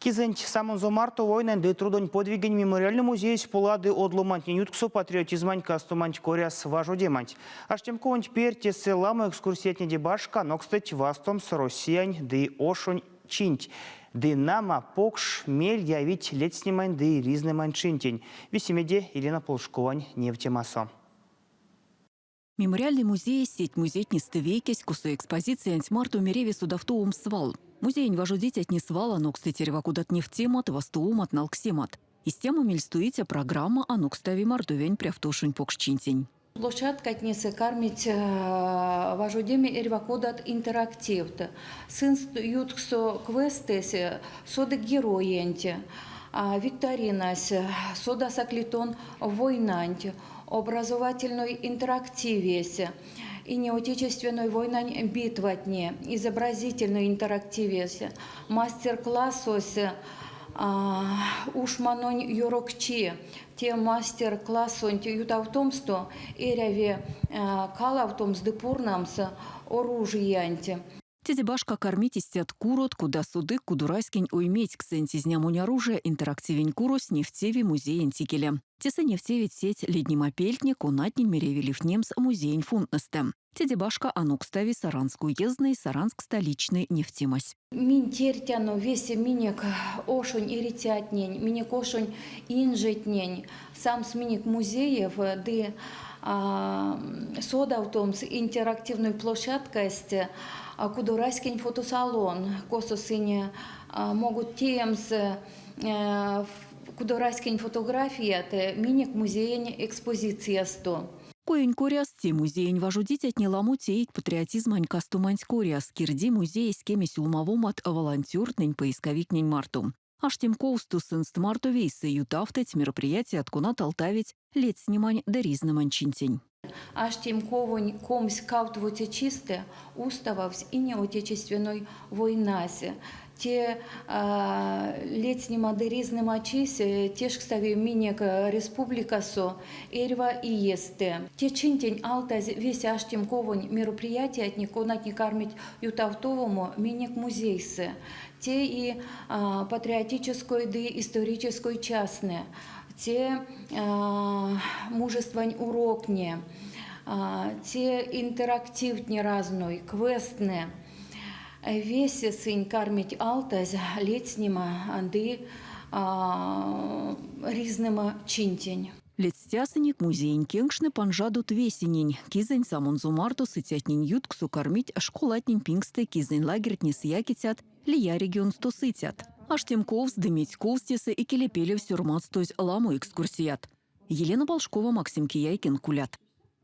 Кизэнть самонзо марто войнань ды трудонь подвигень мемориальной музеесь полады од ломантнень ютксо патриотизмань кастоманть коряс важодеманть. Аштемковонть перть тесэ ламо экскурсиятнеде башка анокстыть вастомс Россиянь ды ошонь чинть. Ды, нама, покш мель явить ледстнемань ды ризнэмань чинтень. Весемеде Елена Полшковань невтемасо. Мемориальной музеесь сеть музейтнестэ вейкесь, косо экспозициянть марто мереви содавтовомс свал. Музеень важодицятне свал анокстыть эрьва кодат невтемат, вастовомат, налксемат. Истямо мельстуиця программа анокстави Мордовиянь прявтошонь покшчинтень. Площадкатнесэ кармить важодеме эрьва кодат интерактивт. Сынст ютксо квестэсь содык героенть, викторинась, содасак ли тон войнанть, образовательной интерактивесь, Ине Отечественной войнань битватне, изобразительной интерактивесь, мастер-классось ушманонь ёрокчи. Те мастер-классонть ютавтомсто эряви калавтомс ды пурнамс оружиянть. Теде башка кармить истят курот, кода содык кудораськень ойметьксэнть изнямонь оружия интерактивень курось невтеви музеенть икеле. Тесэ невтевить сеть леднемапельтне, конатнень мереви ливтнемс музеень фондтнэстэ. Теде башка анокстави Саранск уездной, Саранск столичной невтемась. Минь тертяно весе минек ошонь эрицятнень, минек ошонь инжетнень самс минек музеев ды содавтомс интерактивной площадкась кудораськень фотосалон, косо сынь могут теемс кудораськень фотографият минек музеень экспозициясто. Коень коряс, те музеень важодицятне ламо теить патриотизмань кастоманть коряс, кирди музеесь кеме сюлмавомат волонтёртнэнь, поисковиктнень марто. Аштемковсто сынст марто вейсэ ютавтыть мероприятият, конат алтавить ледстнемань ды ризнэмань чинтень. Аштемковонь 22 чистэ устававсь Ине Отечественной войнась. Те ледстнема ды ризнэма чись тешкстави минек республикасо эрьва иестэ. Те чинтень алтазь весе аштемковонь мероприятиятне, конатне кармить ютавтовомо минек музейсэ. Те и патриотической ды исторической частне, те мужествань уроктне, те интерактивтне разной, квесттнэ. Весе сынь кармить алтазь ледстнема ды ризнэма чинтень. Ледстясынек, музеень кенкштне панжадот весенень. Кизэнь самонзо марто сыцятнень ютксо кармить школатнень пингстэ кизэнь лагертнес якицят, лия регионсто сыцят. Аштемковс ды медьковс тесэ икелепелев сёрмадстозь ламо экскурсият. Елена Полшкова, Максим Кияйкин, Кулят.